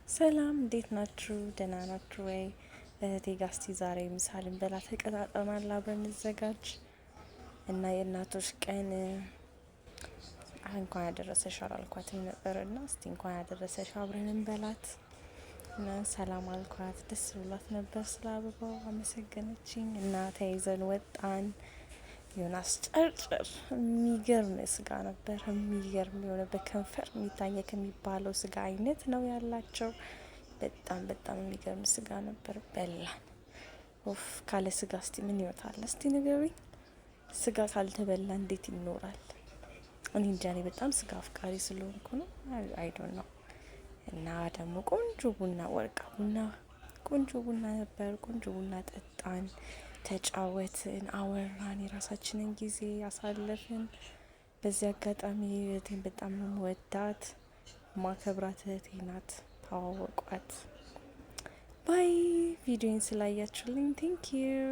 ሰላም፣ እንዴት ናችሁ? ደህና ናችሁ ወይ? እህቴ ጋ እስቲ ዛሬ ምሳ ልንበላ ተቀጣጥረናል። አብረን እንዘጋጅ እና የእናቶች ቀን እንኳን ያደረሰሽ አላልኳትም ነበር እና እስቲ እንኳን ያደረሰሽ አብረን እንበላት እና ሰላም አልኳት። ደስ ብሏት ነበር ስለ አበባው አመሰገነችኝ እና ተያይዘን ወጣን። ዮናስ ጨርጨር የሚገርም ስጋ ነበር። የሚገርም የሆነ በከንፈር የሚታኘክ የሚባለው ስጋ አይነት ነው ያላቸው። በጣም በጣም የሚገርም ስጋ ነበር። በላን። ኦፍ፣ ካለ ስጋ እስቲ ምን ይወጣል? እስቲ ንገሩኝ። ስጋ ካልተበላ እንዴት ይኖራል? እኔ እንጃ። እኔ በጣም ስጋ አፍቃሪ ስለሆንኩ ነው። I don't know። እና ደግሞ ቆንጆ ቡና፣ ወርቃ ቡና፣ ቆንጆ ቡና ነበር። ቆንጆ ቡና ጠጣን፣ ተጫወትን፣ አወራን፣ የራሳችንን ጊዜ አሳለፍን። በዚህ አጋጣሚ እህቴን በጣም ነው የምወዳት፣ ማከብራት እህቴ ናት። ተዋወቋት። Bye። ቪዲዮን ስላያችሁልኝ thank you።